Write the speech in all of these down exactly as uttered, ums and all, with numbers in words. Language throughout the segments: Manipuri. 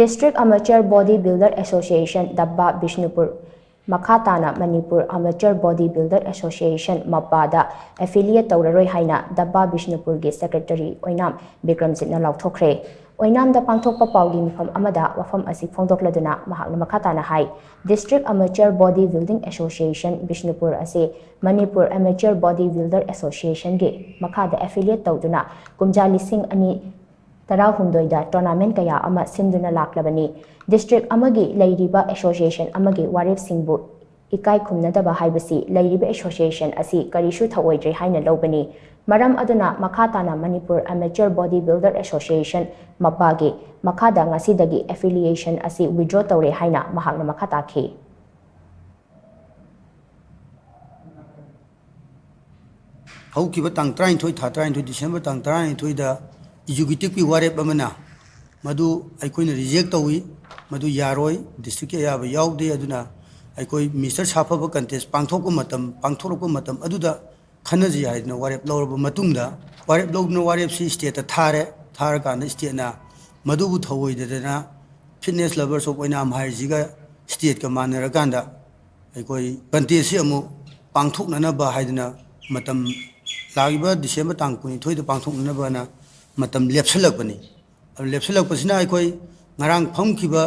District Amateur Body Builder Association, ꯗꯕꯥ Bishnupur, ꯃꯈꯥ ꯇꯥꯅ Manipur Amateur Body Builder Association, ꯃꯄꯥꯗ affiliate ꯇꯧꯔꯔꯣꯏ ꯍꯥꯏꯅ ꯗꯕꯥ ꯕꯤꯁꯅꯨꯄꯨꯔꯒꯤ secretary ꯑꯣꯏꯅꯥꯝ ꯕꯤꯀ꯭ꯔꯝꯖꯤꯠꯅ ꯂꯥꯎꯊꯣꯛꯈ꯭ꯔꯦ꯫ ꯑꯣꯏꯅꯥꯝꯗ ꯄꯥꯡꯊꯣꯛꯄ ꯄꯥꯎꯒꯤ ꯃꯤꯐꯝ ꯑꯃꯗ ꯋꯥꯐꯝ ꯑꯁꯤ ꯐꯣꯡꯗꯣꯛꯂꯗꯨꯅ ꯃꯍꯥꯛꯅ ꯃꯈꯥ ꯇꯥꯅ ꯍꯥꯏ, District Amateur Body Building Association, Bishnupur ꯑꯁꯤ ꯃꯅꯤꯄꯨꯔ Amateur Body Builder Associationꯒꯤ ꯃꯈꯥꯗ affiliate ꯇꯧꯗꯨꯅ ꯀꯨꯝꯖꯥ ꯂꯤꯁꯤꯡ ꯑꯅꯤ ꯇꯔꯥꯍꯨꯝꯗꯣꯏꯗ tournament ꯀꯌꯥ ꯑꯃ ꯁꯤꯟꯗꯨꯅ ꯂꯥꯛꯂꯕꯅꯤ꯫ District ꯑꯃꯒꯤ ꯂꯩꯔꯤꯕ association ꯑꯃꯒꯤ ꯋꯥꯔꯦꯞꯁꯤꯡꯕꯨ ꯏꯀꯥꯏ ꯈꯨꯝꯅꯗꯕ ꯍꯥꯏꯕꯁꯤ ꯂꯩꯔꯤꯕ association ꯑꯁꯤ ꯀꯔꯤꯁꯨ ꯊꯧꯑꯣꯏꯗ꯭ꯔꯦ ꯍꯥꯏꯅ ꯂꯧꯕꯅꯤ꯫ ꯃꯔꯝ ꯑꯗꯨꯅ ꯃꯈꯥ ꯇꯥꯅ Manipur Amateur Body Builder Association, ꯃꯄꯥꯒꯤ ꯃꯈꯥꯗ ꯉꯁꯤꯗꯒꯤ affiliation ꯑꯁꯤ withdraw ꯇꯧꯔꯦ ꯍꯥꯏꯅ ꯃꯍꯥꯛꯅ ꯃꯈꯥ ꯇꯥꯈꯤ꯫ ꯍꯧꯈꯤꯕ ꯇꯥꯡ ꯇꯔꯥꯅꯤꯊꯣꯏ, ꯊꯥ ꯇꯔꯥꯅꯤꯊꯣꯏ, December ꯇꯥꯡ ꯇꯔꯥꯅꯤꯊꯣꯏꯗ executiveꯀꯤ ꯋꯥꯔꯦꯞ ꯑꯃꯅ ꯃꯗꯨ ꯑꯩꯈꯣꯏꯅ reject ꯇꯧꯏ꯫ ꯃꯗꯨ ꯌꯥꯔꯣꯏ, districtꯀꯤ ꯑꯌꯥꯕ ꯌꯥꯎꯗꯦ꯫ ꯑꯗꯨꯅ ꯑꯩꯈꯣꯏ Mister ꯁꯥꯐꯕ contest ꯄꯥꯡꯊꯣꯛꯄ ꯃꯇꯝ, ꯄꯥꯡꯊꯣꯔꯛꯄ ꯃꯇꯝ ꯑꯗꯨꯗ ꯈꯟꯅꯁꯤ ꯍꯥꯏꯗꯅ ꯋꯥꯔꯦꯞ ꯂꯧꯔꯕ ꯃꯇꯨꯡꯗ, ꯋꯥꯔꯦꯞ ꯂꯧꯗꯨꯅ ꯋꯥꯔꯦꯞꯁꯤ stateꯇ ꯊꯥꯔꯦ꯫ ꯊꯥꯔꯀꯥꯟꯗ stateꯅ ꯃꯗꯨꯕꯨ ꯊꯧꯑꯣꯏꯗꯗꯅ Fitness Lovers of ꯑꯣꯏꯅꯥꯝ ꯍꯥꯏꯔꯤꯁꯤꯒ stateꯀ ꯃꯥꯟꯅꯔꯀꯥꯟꯗ ꯑꯩꯈꯣꯏ contestꯁꯤ ꯑꯃꯨꯛ ꯄꯥꯡꯊꯣꯛꯅꯅꯕ ꯍꯥꯏꯗꯅ ꯃꯇꯝ, ꯂꯥꯛꯂꯤꯕ December ꯇꯥꯡ ꯀꯨꯟꯅꯤꯊꯣꯏꯗ ꯄꯥꯡꯊꯣꯛꯅꯅꯕꯅ ꯃꯇꯝ ꯂꯦꯞꯁꯤꯜꯂꯛꯄꯅꯤ꯫ ꯑꯗꯨ ꯂꯦꯞꯁꯤꯜꯂꯛꯄꯁꯤꯅ ꯑꯩꯈꯣꯏ ꯉꯔꯥꯡ ꯐꯝꯈꯤꯕ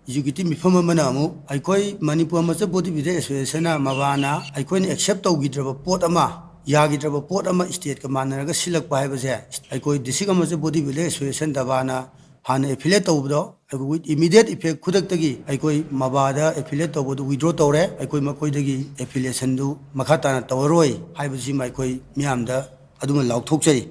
executive ꯃꯤꯐꯝ ꯑꯃꯅ ꯑꯃꯨꯛ ꯑꯩꯈꯣꯏ ꯃꯅꯤꯄꯨꯔ Amateur Body Builder Associationꯅ, ꯃꯕꯥꯅ ꯑꯩꯈꯣꯏꯅ accept ꯇꯧꯈꯤꯗ꯭ꯔꯕ ꯄꯣꯠ ꯑꯃ, ꯌꯥꯈꯤꯗ꯭ꯔꯕ ꯄꯣꯠ ꯑꯃ stateꯀ ꯃꯥꯟꯅꯔꯒ ꯁꯤꯜꯂꯛꯄ ꯍꯥꯏꯕꯁꯦ, ꯑꯩꯈꯣꯏ District Amateur Body Builder Association ꯗꯕꯥꯅ ꯍꯥꯟꯅ affiliate ꯇꯧꯕꯗꯣ ꯑꯩꯈꯣꯏ with immediate effect, ꯈꯨꯗꯛꯇꯒꯤ ꯑꯩꯈꯣꯏ ꯃꯕꯥꯗ affiliate ꯇꯧꯕꯗꯨ withdraw ꯇꯧꯔꯦ꯫ ꯑꯩꯈꯣꯏ ꯃꯈꯣꯏꯗꯒꯤ affiliationꯗꯨ ꯃꯈꯥ ꯇꯥꯅ ꯇꯧꯔꯔꯣꯏ ꯍꯥꯏꯕꯁꯤꯃ ꯑꯩꯈꯣꯏ ꯃꯤꯌꯥꯝꯗ ꯑꯗꯨꯃ ꯂꯥꯎꯊꯣꯛꯆꯔꯤ꯫